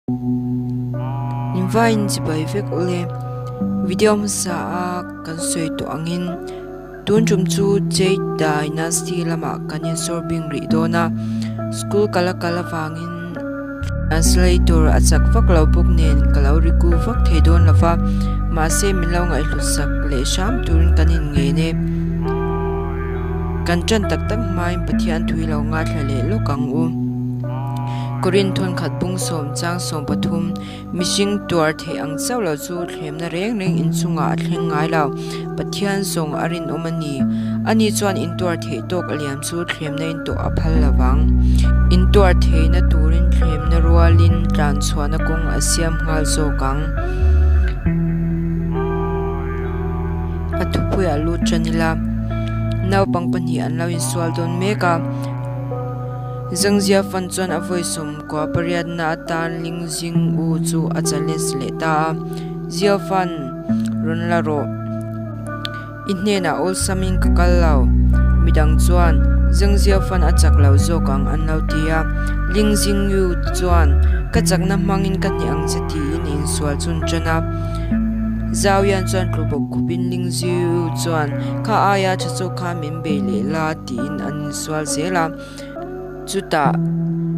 In vaiin chibai vek ule. Video hmasa a kan sawi tawh angin tun tum chu Jade Dynasty lamah kan insawr bing rih dawn a. School kal a kal avangin translator a chak vak lo bawk nen ka lo riku vak thei dawn lo va, mahse min lo ngaihhlut sak leh hram turin kan inngen e. Kan tan tak tak hmain Pathian thui lo ngaithla leh lawk ang u. Korin thawnkhat bung sawm chang 13, Mihring tuar theih ang chauh lo chu thlemna reng reng inchungah a thleng ngai lo. Pathian zawng a rinawm a ni. Ani chuan intuar theih tawk a liam chu thlemna in tawh a phal lo vang. Intuar theihna turin thlemna rualin tlanchhuahna kawng a siam nghal zawk ang. A thupuiah lut tan ila, naupang pahnih an lo insual dawn mek a. Zangzia fan chuan a vawi sawmkua pariatna atan Ling Zing U chu a challenge leh ta a, Zia fan, rawn la rawh. I hnenah awlsamin ka kal lo. Midang chuan, Zangzia fan a chak lo zawk ang an lo ti a. Ling Zing U chuan, Ka chakna hmangin ka hneh ang che tiin insual chun tan a. Zhao Yan chuan tlu bawk khupin Ling Zing U chuan, Kha aia tha zawk kha min bei leh la tiin an insual zel a. Chutah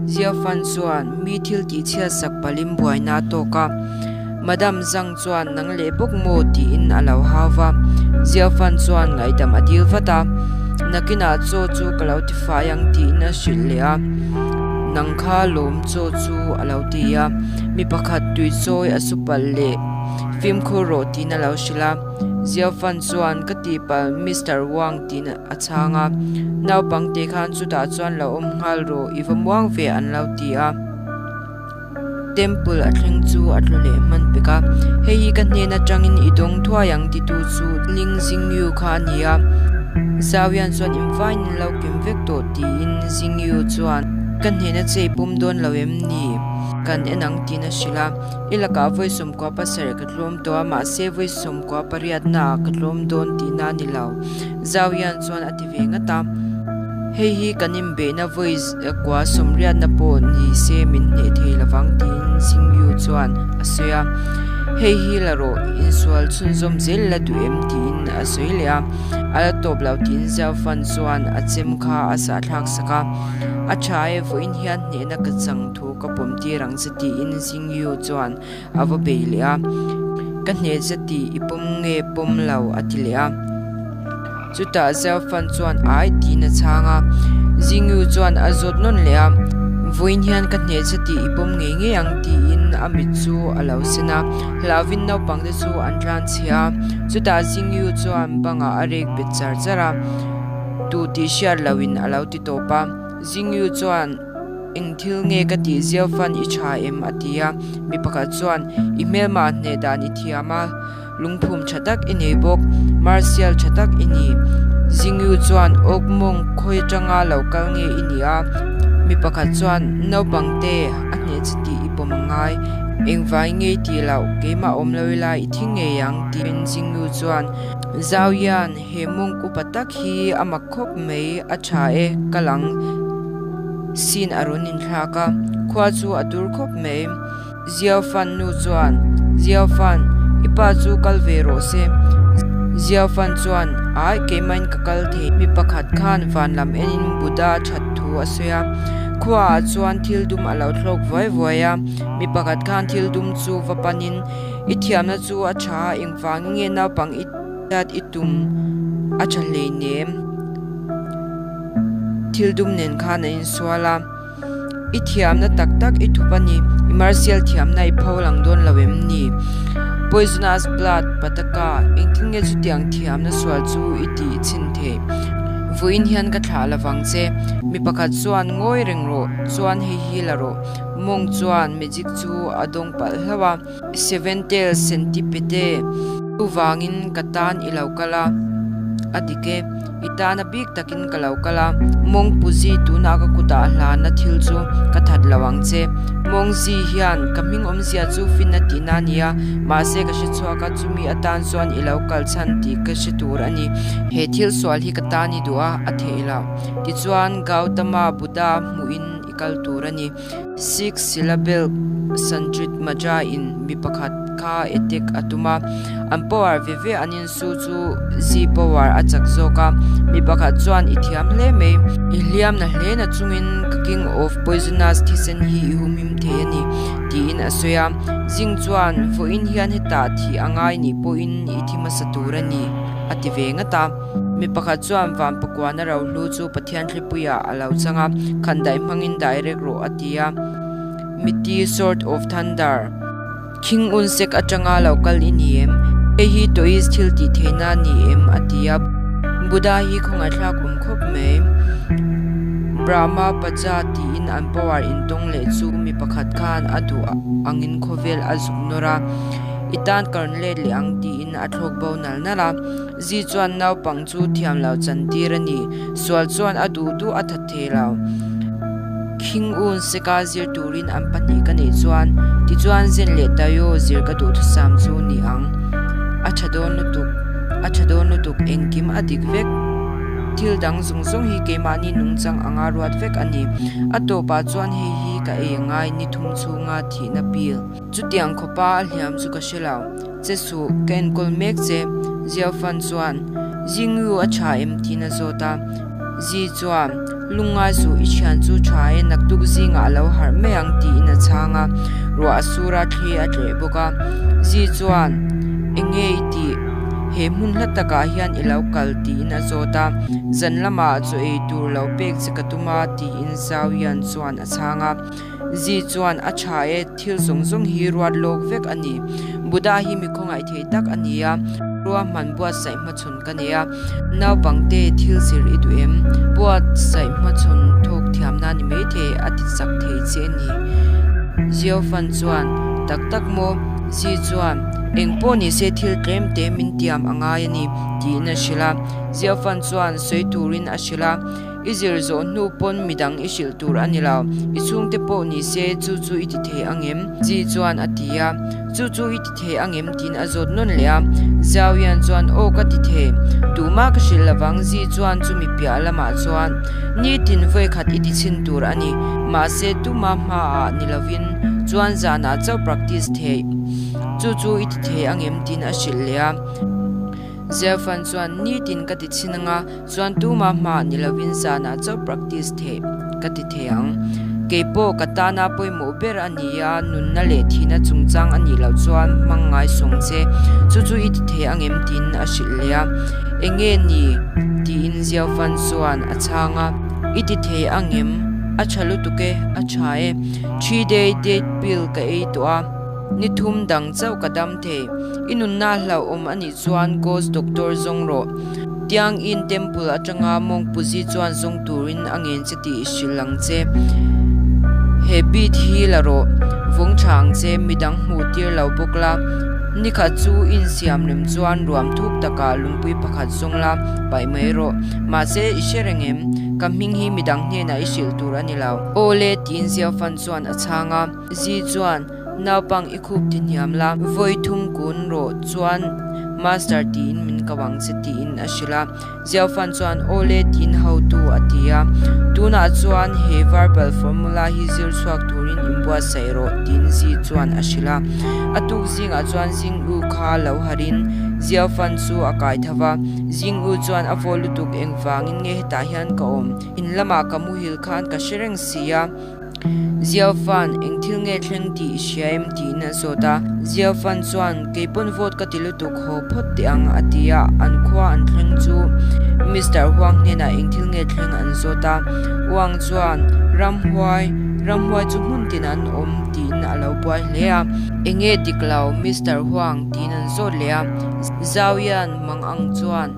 Xiaofan chuan mi thil tih chhiat sak palin buaina a tawk a. Madam Zhang chuan nang leh bawk maw tiin a lo hau va. Xiaofan chuan ngaihdam a dil vat a. Nakinah chaw chu ka lo ti fai ang tiin a hrilh leh a. Nang kha lawm chaw chu a lo ti a. Mi pakhat tui chawi a su palh leh fimkhur rawh tiin a lo hrilh a. Xiaofan chuan ka tihpalh Mister Wang tiin a chhang a, naupang te khan chutah chuan lo awm nghal rawh i va muang ve an lo ti a. Temple a thleng chu a tlu leh hman pek a, hei hi ka hnen atangin i dawng thuai ang titu chu Ling Jingyu kha a ni a. Zauian chuan invain in lo kim vek tawh tiin Jingyu chuan ka hnena che i pawm dawn lo em ni? Kan en ang tiin a hrilh a, i lakah vawi sawmkua pasarih ka tlawm tawh a mahse vawi sawmkua pariatnaah ka tlawm dawn tihna a ni lo. Zau hian chuan a ti ve ngat a, Hei hi kan inbeihna vawi kua sawmriatna pawh ni se min hneh thei lovang tiin Xingyu chuan a sawi a. Hei hi la rawh, insual chhunzawm zel la duh em tiin a sawi leh a. A la tawp lo tiin Zhao Fan chuan a chem kha a sahthlak sak a. A tha e, vawiin hian hnehna ka chang thu ka pawm tir ang che tiin Xingyu chuan a va bei leh a, Ka hneh che tih i pawm nge pawm lo a ti leh a. Chutah Zelfan chuan Ai tiin a chhang a, Jingyu chuan a zawt nawn leh a, Vawiin hian ka hneh che tih i pawm ngei ngei ang tiin a mit chu a lo sen a, hlauvin naupangte chu an tlan chhe a. Chutah Jingyu chuan bangah a rek bet char char a, Tu tih hriat loin a lo ti tawp a. Jingyu chuan. Eng thil nge ka tih ziau fan i tha em? a ti a. Mi pakhat chuan, I hmelmah hneh dan i thiam a, lungphum tha tak i nei bawk, Martial tha tak i ni. Jingyu chuan, Awk mawng khawi atanga lo kal nge i ni a? Mi pakhat chuan, Naupang te, a hneh che tih i pawm a ngai. Engvai nge i tih loh, keimah awm lo ila i thi ngei ang, tiin Jingyu chuan, Zhao Yan, He mawng upa tak hi a mak khawp mai, a tha e, ka lang sin a rawn inthlak a, khua chu a dur khawp mai. Ziau Fan nu chuan, Ziau Fan, i pa chu kal ve rawh se. Ziau Fan chuan, Ai, keimahin ka kal thei. Mi pakhat khan van lam enin Buddha that thu a sawi a, khuaah chuan thil dum a lo thlawk vuai vuai a. Mi pakhat khan thil dum chu va panin, I thiamna chu a tha a, engvangin nge naupang i. Hriat i tum a tha hleinem. Thil dum nen khan a insual a, I thiamna tak tak i thup a ni, i martial thiamna i pho lang dawn lo em ni? Poisonous blood pataka, engtin nge chutiang thiamna sual chu i tih chhin theih? Vawiin hian ka thlah lovang che. Mi pakhat chuan ngawi reng rawh, chuan hei hi la rawh. Monk chuan magic chu a dawng palh hlauh a. Seven tail centipede chuvangin ka tan i lo kal a, a dik e, i tana bik takin ka lo kal a, Mawngpuzi tunah ka kutah hlana thil chu ka that lo ang che. Mawngzi hian ka hming awmzia chu finna tihna a ni a, mahse ka hre chhuak a, chumi atan chuan i lo kal chhan tih ka hre tur a ni. He thil sual hi ka tan i duh a, a theih loh. Tichuan Gautama Buddha hmuhin i kal tur a ni. Six syllable. Sanjit Maja in mi pakhat kha attack a tum a, an power ve ve an insu chu Zi power a chak zawk a, mi pakhat chuan i thiam hle mai, i hliam na hle na chungin ka king of poisonous thisen hi i humhim thei a ni tiin a sawi a, Zing chuan vawiin hian hetah thih a ngai nih pawhin i thi hmasa tur a ni a ti ve ngat a. Mi pakhat chuan van pakuana rohlu chu Pathian thlipuiah a lo chang a, khandaih hmangin direct rawh a ti a. Mitti Sword of Thunder, Khing un sek atanga lo kal i ni em? Hei hi Toist thil tih theihna a ni em? a ti a. Buddha hi khawngaihthlak awm khawp mai. Brahma Pacha tiin an power intawng leh chu mi pakhat khan a duh angin khawvel a zuk nawr a, I tan ka rawn let leh ang tiin a thlawk bo nal nal a. Zi chuan naupang chu thiam lo chantir a ni. Sual chuan a duh duh a that thei lo. Khing un seka zir turin an pahnih ka neih chuan tichuan Zen leh Tayo zir ka duhthusam chu ni ang. A tha dawn lutuk, a tha dawn lutuk engkim a dik vek. Thil dang zawng zawng hi keimahni nungchang anga ruat vek a ni. A tawpah chuan hei hi ka ei angai ni thum chhunga thihna pil. Chutiang khawpa a hliam chu ka hre lo. Che suh, ka enkawl mek che. Ziaofan chuan, Jingyu a tha em? tiin a zawt a. Zi chuan, Lungngai suh, i thian chu tha e, naktuk zingah a lo harh mai ang tiin a chhang a. Ruah a sur a, thli a tleh bawk a. Zi chuan, Enge i tih? He hmun hla takah hian i lo kal tiin a zawt a. Zan lamah chaw ei tur lo pek che ka tum a tiin Zhaoyan chuan a chhang a. Zi chuan a tha e, thil zawng zawng hi ruat lawk vek a ni. Buddha hi mi khawngaih thei tak a ni a, ruahman buatsaih hmachhawn ka nei a. Naupangte thil zir i duh em? Buatsaih hmachhawn thawk thiamna ni maithei a ti chak thei che a ni. Ziaofan chuan, Tak tak maw? Zi chuan, Eng pawh ni se thil tlem te min tiam a ngai a ni, tiin a hrilh a. Ziaofan chuan sawi turin a hrilh a. I zir zawh hnu pawn midang i hrilh tur a ni lo. I chhungte pawh ni se chu chu i ti thei ang em? Ji chuan a ti a. Chu chu i ti thei ang em? tiin a zawt nawn leh a. Zhao Yan chuan aw ka ti thei. Tumah ka hrilh lovang Ji chuan chumi piah lamah chuan nitin vawi khat i ti chhin tur a ni. Mahse tuma hmaah ni lovin chuan zanah chauh practice theih. Chu chu i ti thei ang em? tiin a hrilh leh a. Zhao Fan chuan nitin ka ti chhin anga. Chuan tumah hmah ni lovin zanah chauh practice theih ka ti thei ang. Keipawh ka tana pawimawh ber a ni a, nunna leh thihna chungchang a nih loh chuan hmang ngai sawng che. Chu chu i ti thei angem tiin a hrilh leh a. Enge ni? tiin Ziaofan chuan a chhang a. I ti thei angem? A tha lutuk e, a tha e. Three day date pill ka ei tawh a, ni thum dang chauh ka dam thei. I nunna hlauhawm a nih chuan ghost doctor zawng rawh. Tiang in temple atanga mawng puzi chuan zawng turin a ngen che tih i hrilh ang che. He bead hi la rawh, vawng tha ang che, midang hmuh tir lo bawk la. Nikhat chu insiam rem chuan ruam thuk takah lungpui pakhat zawng la, paih mai rawh. Mahse i hre reng em? Ka hming hi midang hnenah i hrilh tur a ni lo. Aw le tiin Ziaofan chuan a chhang a. Zi chuan. Naupang i khup ti hniam la, vawi thum kun rawh chuan Master tiin min ko ang che tiin a hrilh a. Ziaofan chuan aw le tiin hotu a ti a. Tunah chuan he verbal formula hi zir chhuak turin inbuatsaih rawh tiin Zi chuan a hrilh a. A tuk zingah chuan Zing U kha lo harin Ziaofan chu a kai tho va. Zing U chuan a vaw lutuk engvangin nge hetah hian ka awm? In lamah ka muhil khan ka hre reng si a. Ziaofan, eng thil nge thleng tih i hria em? tiin a zawt a. Ziaofan chuan, Kei pawn vote ka ti lutuk haw phawt teh ang, a ti a. An khua an thleng chu Mister Huang hnenah eng thil nge thleng an zawt a. Huang chuan, Ramhuai, ramhuai chu hmun tin an awm, tiin a lo buai hle a. Eng nge dik lo, Mister Huang? tiin an zawt leh a. Zauian mang ang chuan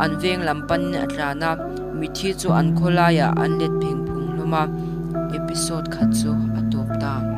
an veng lam panin a tlan a. Mithi chu an khawlaiah an let pheng phung hlawm a, episode khat chu a tawp ta.